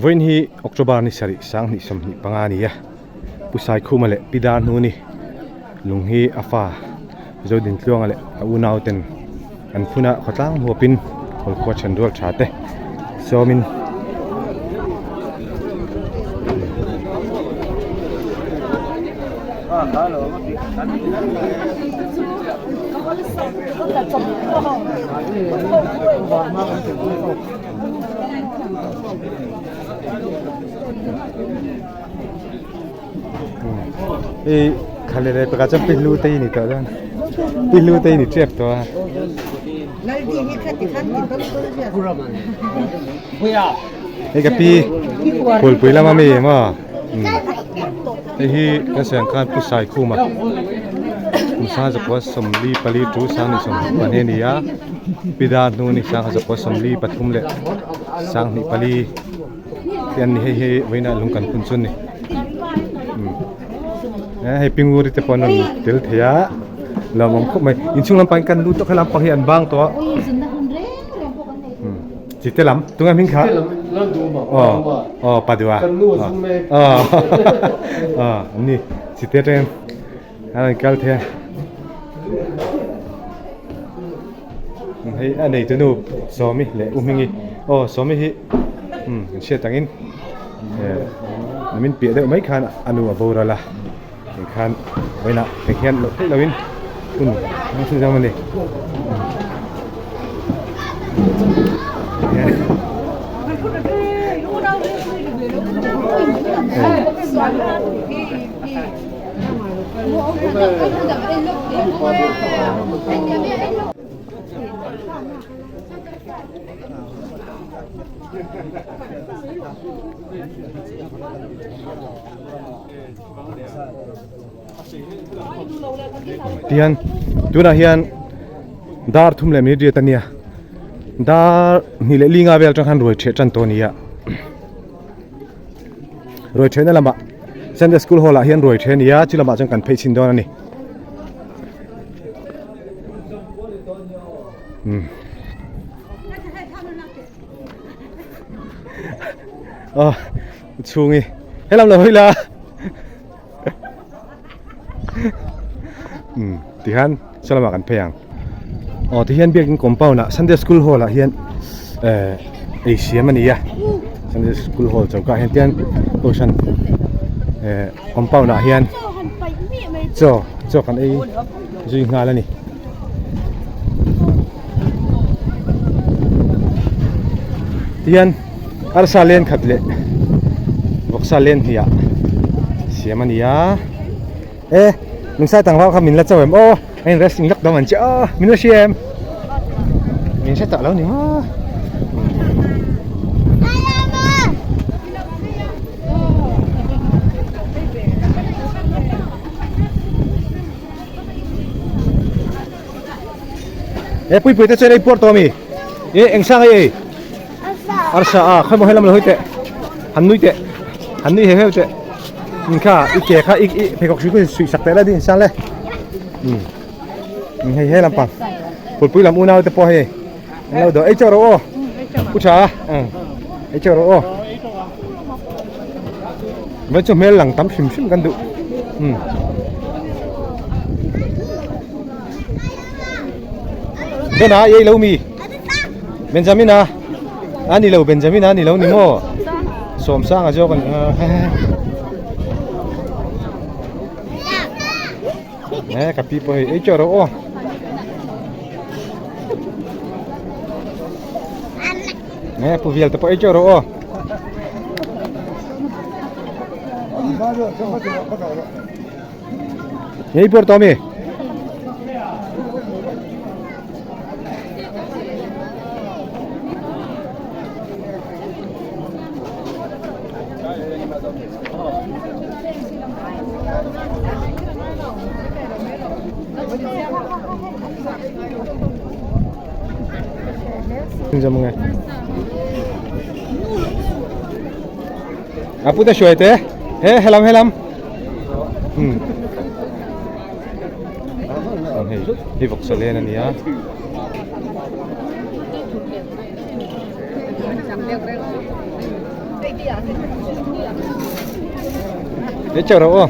Vawiin hi October ni sarih sanghnih 25 a ni a, Pu Saikhuma leh Pi Darhnuni lung hi a fa Zodintluanga leh a unau ten an phun a, khawtlang huapin kawlkhua then rual tha te sawmin Hei kha le le pakhat chuan pi hlu te hi ni tawh dawn pi hlu te hi ni tep tawh a. Hei ka pi Kulpui lama mi maw hei hi kan sawi ang khan Pu Saikhuma kum sangha 24 tu 2024 a ni a pi dar hnu ni 2033 leh 24 te an ni hei hi vawiinah lung kan phun chu a ni hei pinguri te pawh an rawn tel thei a lawmawm khawp mai inchhung lampang kan lut tawh kha lampang hi an bang tawh a. Chite lam tunge hming kha aw aw padua aw aw ni chite atangin a rawn kal thei a hei a nei tunu Sawmi leh U Hmingi aw Sawmi hi umm kan hriat angin min piah deuh mai khan a nu a boral a tikhan vawiinah hei hian loh theih loin hun a hmang zawm a ni. Tihian tunah hian dar thum leh minute riat a nia dar hnih leh linga vel atang khan ruai ṭheh tan tawh a ni a ruai ṭhehna lamah Sunday school hall ah hian ruai ṭheh a ni a chu lamah chuan kan phei chhin dawn a ni. Aw chhungi helam lo hawi la um tihian saw lamah kan phei ang aw tihian biakin compound ah sunday school hall ah hian eh ei siam a ni a sunday school hall choka ah hian tian kohhran eh compound ah hian chaw chaw kan ei zui nghal a ni. Tihian arsa len khat leh vawksa len hnih ah siam a ni a e lungsai tlangval kha min la cho em aw a in rest in lak dawm an che a min la hria em min hre tah lo ni maw. E pui pui te chuan ei puar tawh ami e eng sang ei ei arsa a khawi maw helam lo hawi teh han nui teh han nui heu heu teh in kha i ke kha i i pheikhawk hri khu suih sak teh la ding sang le um hei he lampang pulpui lam unau te pawh hei an lo dawh ei chauh rawh aw pu tha ei chauh rawh aw Vai chu hmel lang tam hrim hrim kan duh um Bena ei lo mi Benjamina a ni lo Benjamina a ni lo ni maw Sawmsanga zawk a ni a ka pi pawh hei ei teuh rawh aw Nge pu vial te pawh ei teuh rawh aw. Ngei pawr tawh mi. A pu te hruai te he helam helam um hei hei vawksa len a nia. Ei chauh rawh aw.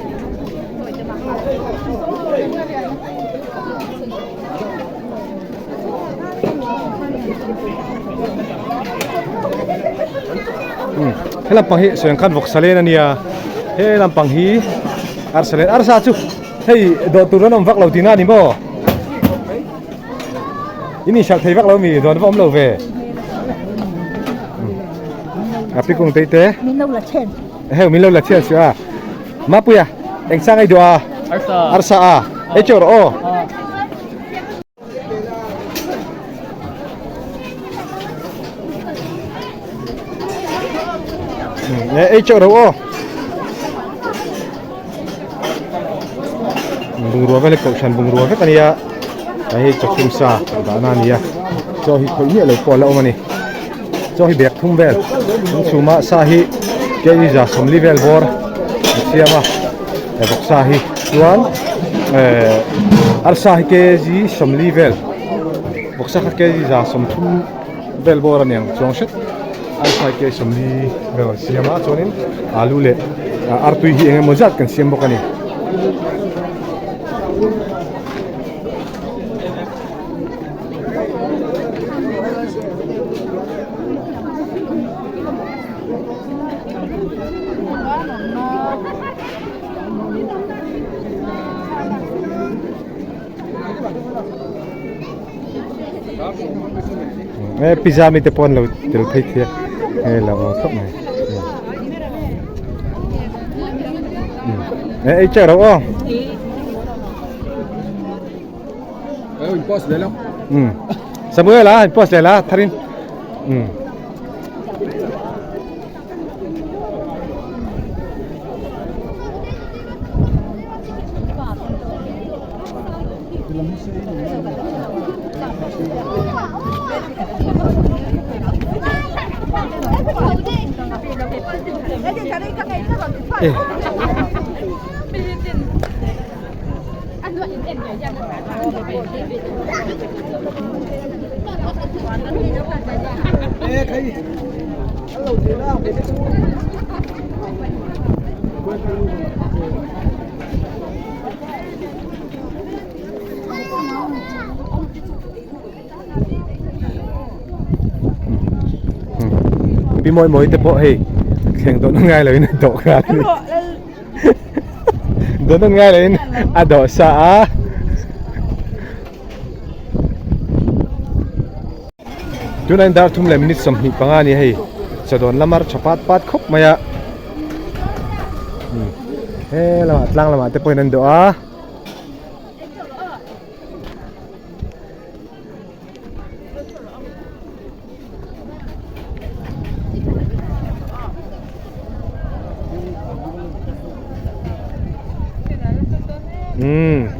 He lampang hi sawi ang khan vawksa len a nia he lampang hi arsa len arsa chu hei dawh tur an awm vak lo tihna a ni maw in inhralh thei vak lo mi dawn va awm lo ve a pikung te te hei min lo la chhiat suh a mapuia eng sang ei duh a arsa a ei chauh rawh aw. Ei chauh rawh aw bungrua vel hi kohhran bungrua vek a nia hei chawchhum sa dahna a ni a chaw hi khawih miah lo pawh a la awm a ni chaw hi bag thum vel an chhum a sa hi kg za sawmli vel bawr an siam a vawksa hi chuan ehh arsa hi kg sawmli vel vawksa kha kg za sawmthum vel bawr a niang chuang hret arsa hi kg sawmli vel an siam a chuanin alu leh artui hi eng emaw zat kan siam bawk a ni. Eh pizza mi te pawh an lo tel phei thei a hei lo awm khawp mai eh ei chiah ro aw Samuel a in post leh la tharin Pi mawi mawi te pawh hei thleng dawn ngai lo in a dawh nghal a ni. Dawn ngai lo in a dawh sa a. Tunah hian dar thum leh minute 25 a ni hei chawdawn lamar tha pat pat khawp mai a he lamah tlang lamah te pawhin an dawh a.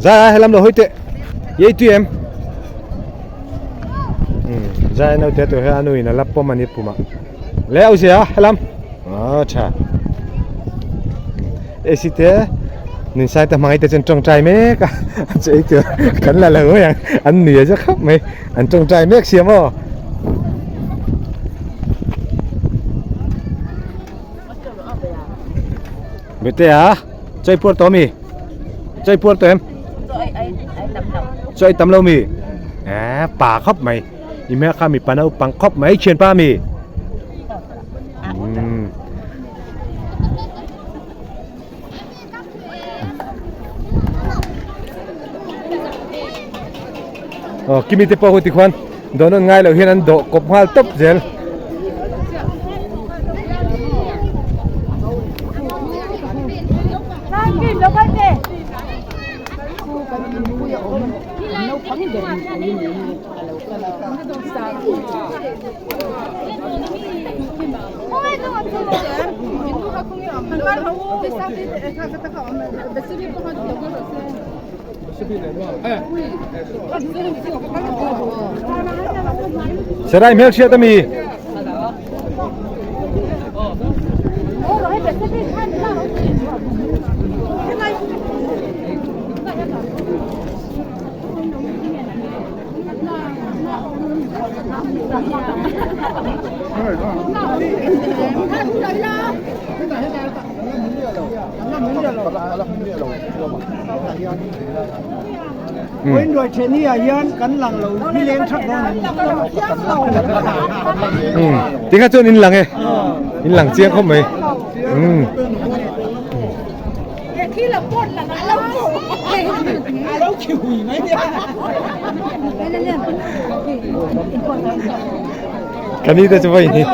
Zai a helam lo hawi teh yei tui em zai a naute tur hian a nu in a la pawm a ni pumah le au zia helam ah tha AC te nun sai te hmangaih te chuan tawngtai mek a an che ei tur kan la lo mai ang an nui a zia khawp mai an tawngtai mek sia maw. Bete a chai puar tawh ami chai puar tawh em chai tam lo mi eh pa khawp mai i hmel kha mipa naupang khawp mai thianpa ami. Aw kimi te pawh hi tikhuan dawn an ngai loh hian an dawh kawp nghal tawp zel. Sarai hmel hriat ami. Tikha chuan in lang e in lang chiang khawp mai umm. Ka ni te chu vai ni.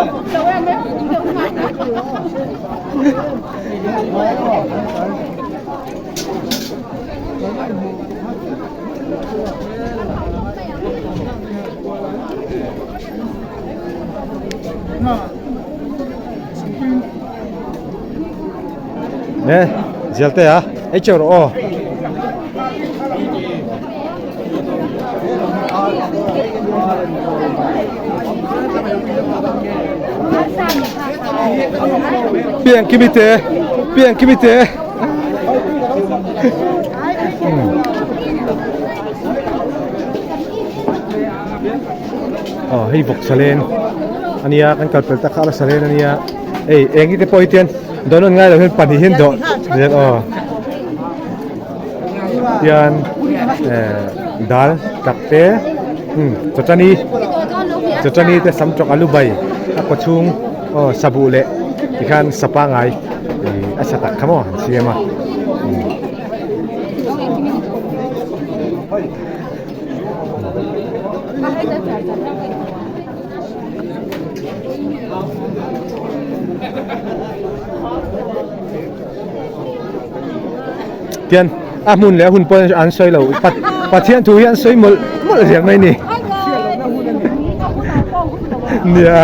Nè, zial te a, ei cheu rawh aw. Piang kimi te, piang kimi te. Aw hei vawk salen ania kan kal pel tak kha a la salen ania hei eng hi te pawh hi tian dawn an ngai lo hian pahnih hian dawh zel aw tian eh dal tak te umm chawchani chawchani te sam tawk alu bai a kaw chhung aw sabuh leh tikhan sa pangai ih a sa tak kha maw an siam a. Tian a hmun leh a hun pawh an sawi lo Pathian thu hi an sawi mawlh mawlh zel mai ni. Nia.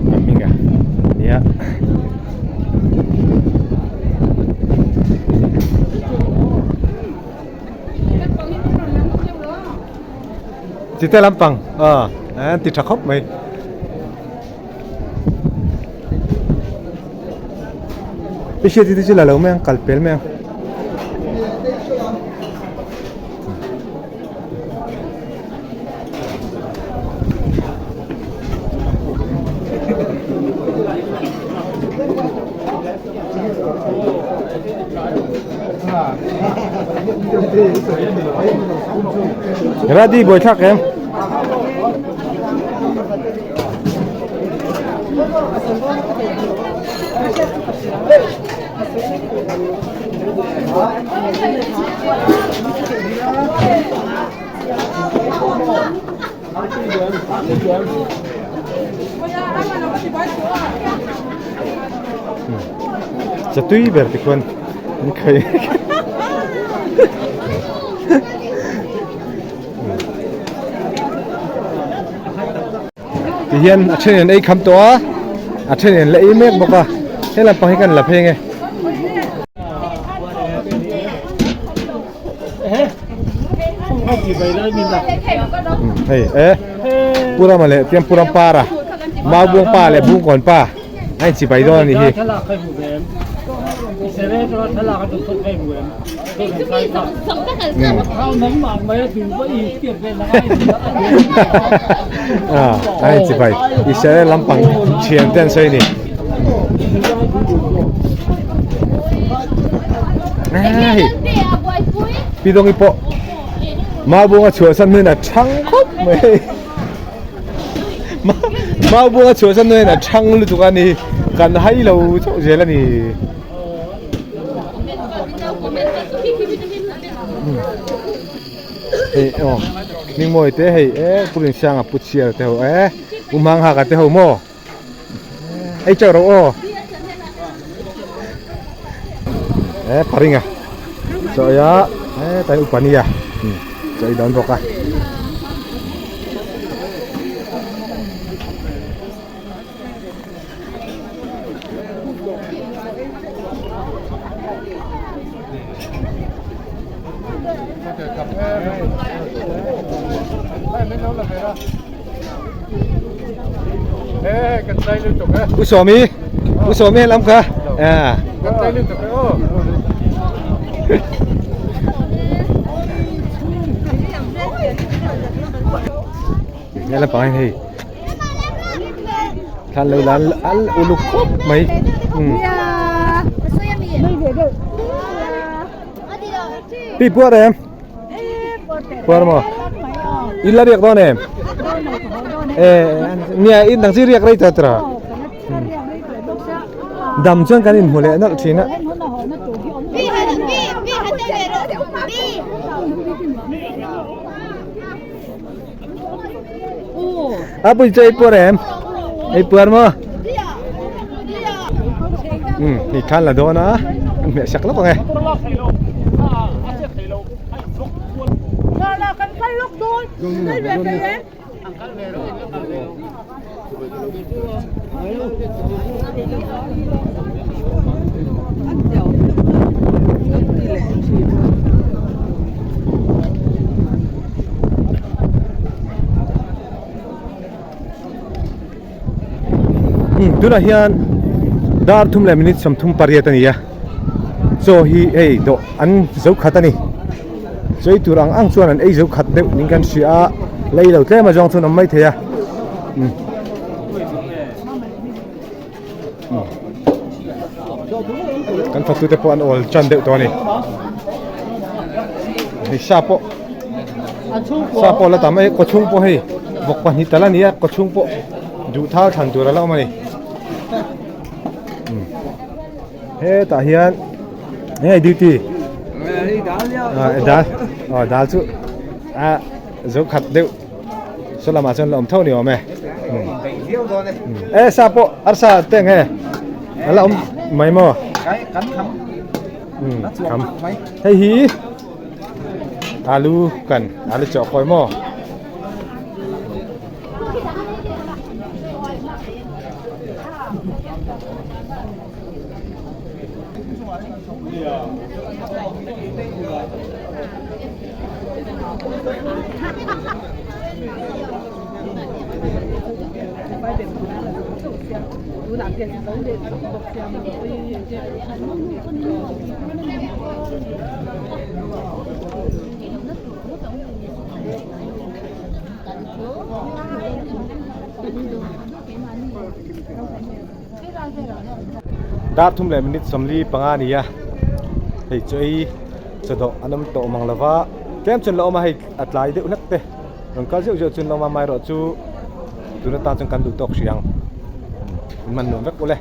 A hming a nia. Chite lampang aw an ti tha khawp mai. I hriat hi te chu la lo mai ang kal pel mai ang. Radi buai thlak em? Chatui ber te khuan an khawi. Ti hian a then in ei kham tawh a a then in la ei mek bawk a he lampang hi kan la phei nge. Hei e Purama leh tiang Puram para Maubuang pa leh Bungkawn pa a inchibai dawn a nih hi. A inchibai Israel lampang thian te an sawi a ni. Pi Dawngi pawh Maubunga chhuahsan hnuin a chhang khawp mai. Maubunga chhuahsan hnuin a chhang lutuk a ni. Kan hai lo chauh zel a ni. Hei aw Hmingmawi te hei e Pu Rinsianga Pu Chhiar te ho e Pu Hmanghaka te ho maw. Ei chauh rawh aw. E paringa chaw ei a hetlai upa nia chaw ei dawn bawk a. U Sawmi U Sawmi lam kha à Nghe là phải thì Than lo lan al uluk khawp mai um Pi puar em Puar maw In la riak dawn em E nia in dang chi riak rei ta tra Dam chuan kan inhmu leh nawlh thin a. A pui chu ei puar em? Ei puar maw? Um, ni khan la dawn a, an hmeh sak lawk ang e. Tunah hian dar thum leh minute 38 a ni a chaw hi hei dawh an zo khat a ni. Chei tur ang ang chuan an ei zo khat deuh niin kan hria a, lei lo tlem azawng chuan awm mai thei a. Kan fatu te pawh an awl tan deuh tawh a ni. Hei sa pawh sa pawh la tam a, kawchhung pawh hei vawk pahnih tal a ni a, kawchhung pawh duh thal thlan tur a la awm a ni. Hetah hian enge duty dal aw dal chu a zo khat deuh saw lamah chuan la awm tho ni awm e e sa pawh arsa te enge a la awm mai maw kham hei hi alu kan alu chawh kawi maw. Dar thum leh minute 45 a ni a hei chu ei chawdawh an awm tawh mang lova tlem chuan la awm a hei a tlai deuh hlek te rawn kal zeuh zeuh chuan la awm a amaherawhchu tun atan chuan kan duh tawk hrih ang in man nuam vek ule.